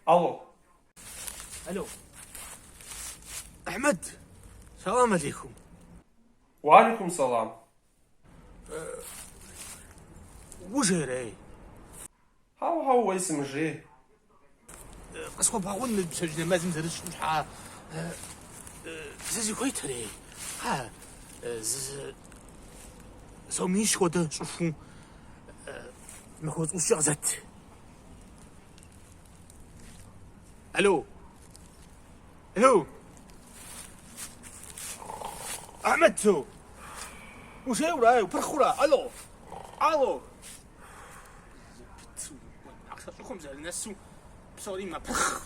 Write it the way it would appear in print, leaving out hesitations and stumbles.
Алло. Алло. Ахьмэд, салам алейкум. Уалейкум салам. Ужейрэ? Хьэуэ, хьэуэ, уей сымыжей. Къысхуэбгъэгъун мы пщэдджыжь нэмэзым зэрысщӏым щхьа зы сыхуейт-рей. Хьэ, зы сомищ хуэдэ щӏыхуу махуэ зытӏущкӏэ къызэт. Алло. Алло. Ахьмэд, ужейуэрэ, упырхъыурэ, алло. Алло. Зэпыту, ахъшэ щӏыхуэм зэрынэсу псори мэпырхъ.